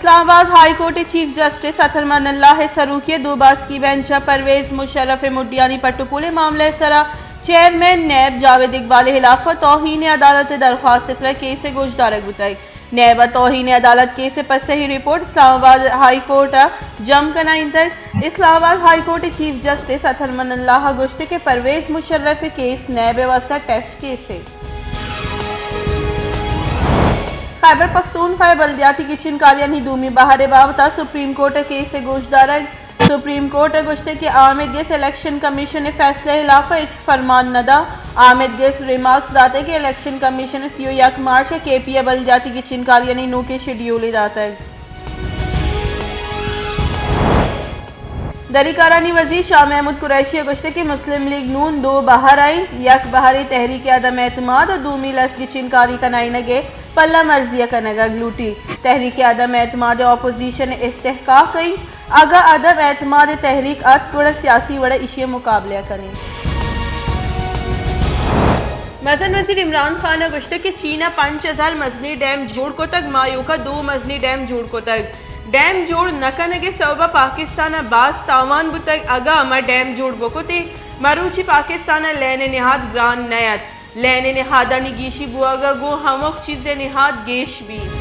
اسلام آباد high court ءِ chief justice اطہر من اللہ ءِ سروکی ءِ دو باسکی بینچ ءَ پرویز مشرف ءِ مڈیانی پٹ ءُ پول ءِ معاملہ ءِ سرا چیئرمین نیب جاوید اقبال ءِ ہلاف ءَ توہین عدالت ءِ درخواست ءِ سرا کیس ءِ گوشدارگ بوتگ۔ نیب ءَ توہین عدالت کیس ءِ پسہی رپورٹ اسلام آباد ہائی کورٹ ءَ جم کنائینتگ۔ اسلام آباد ہائی کورٹ ءِ چیف جسٹس اطہر من اللہ ءَ گوشت کہ پرویز مشرف ءِ کیس نیب ءِ واستہ ٹیسٹ کیسے۔ خیبر پختونخوا ءِ بلدیاتی گچین کاریانی دومی بہر ءِ بابت ءَ سپریم کورٹ ءَ کیس ءِ گوشدارگ۔ سپریم کورٹ ءَ گوشت کہ آمید گس الیکشن کمیشن ءِ فیصلہ ءِ ہلاف ءَ ہچ فرمان نہ دا۔ آمید گس ریمارکس داتگ کہ الیکشن کمیشن ءَ سی ءُ یک مارچ ءَ کے پی ءِ بلدیاتی گچین کاریانی نوکیں شیڈیولے داتگ۔ دری کارانی وزیر شاہ محمود قریشی ءَ گوشت کہ مسلم لیگ نون دو بہر ءَ انت، یک بہرے تحریک عدم اعتماد ءُ دومی لس گچین کاری کنائینگ ءِ پلہ مرزی ءَ کنگ ءَ لوٹی۔ تحریک عدم اعتماد اپوزیشن ءِ استحقاق انت، اگاں عدم اعتماد تحریک ات گڑا سیاسی وڑ ءَ ایشی ءِ مقابلہ ءَ کنیں۔ مزن وزیر عمران خان ءَ گوشت کہ چین ءَ پنچ ہزار مزنیں ڈیم جوڑ کتگ، ما ایوکا دو مزنیں ڈیم جوڑ کتگ۔ ڈیم جوڑ نہ کنگ ءِ سبب ءَ پاکستان ءَ باز تاوان بوتگ، اگاں ما ڈیم جوڑ بکتیں، مروچی پاکستان ءَ لین ءِ نہاد گران نہ ات۔ لین ءِ نہادانی گیشی بوگ ءَ گوں ہمک چیز ءِ نہاد گیش بیت۔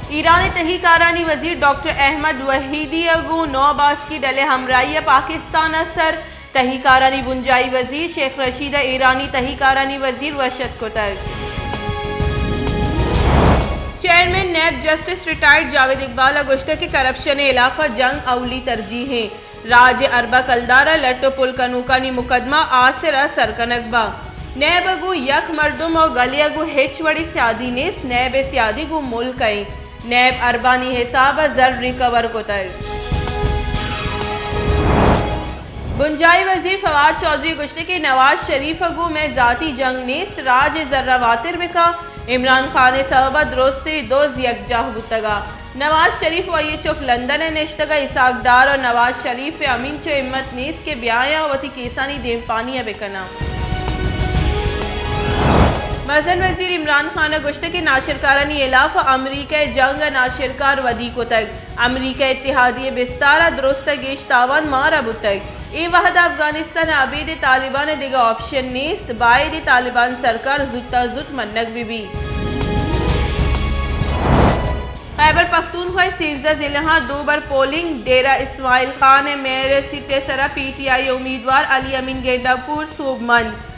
ایران ءِ تہی کارانی وزیر ڈاکٹر احمد وحیدی ءَ گوں نو باسکی ڈل ءِ ہمراہی ءَ پاکستان ءَ سر تہی کارانی بنجاہی وزیر شیخ رشید ءَ ایرانی تہی کارانی وزیر وش اتک کتگ۔ Chairman NAB justice retired Javed Iqbal ءَ گوشتگ کہ کرپشن ءِ ہلاف ءَ جنگ اولی ترجیح ایں۔ راج ءِ ارباں کلدار ءَ لٹ ءُ پل کنوکانی مقدمہ آسر ءَ سر کنگ باں۔ نیب ءَ گوں یک مردم ءُ گلے ءَ گوں ہچ وڑیں سیادی نیست، نیب ءِ سیادی گوں ملک ءَ ایں۔ نیب اربانی حساب ءَ زر ریکور کتگ۔ بنجاہی وزیر فواد چوہدری ءَ گوشت کہ نواز شریف ءَ گوں مئے ذاتی جنگ نیست، راج ءِ زر ءَ واتر بکن، عمران خان ءِ سبب ءَ درستیں دز یکجاہ بوتگ ءَ۔ نواز شریف ءُ آئی ءِ چک لندن ءَ نشتگ ءَ، اسحاق ڈار ءُ نواز شریف ءَ ہمینچو ہمت نیست کہ بیایاں ءُ وتی کیسانی دیمپانی ءَ بکناں۔ مزن وزیر عمران خان ءَ گوشت کہ ناشرکارانی ہلاف ءَ امریکہ ءِ جنگ ءَ ناشرکار ودی کتگ۔ امریکہ ءِ اتحادی ءِ بستار ءَ درست ءَ گیش تاوان مارا بوتگ۔ اے وہد ءَ افغانستان ءَ ابید ءَ طالبان ءَ دگہ آپشن نیست، باید ایں طالبان سرکار زوتاں زوت منگ بہ بیت۔ خیبر پختونخوا ءِ سیزدہ ضلعاں دو بر پولنگ، ڈیرہ اسماعیل خان ءِ میئر ءِ سیٹ ءِ سرا پی ٹی آئی ءِ امیدوار علی امین گینڈا پور سوبمند۔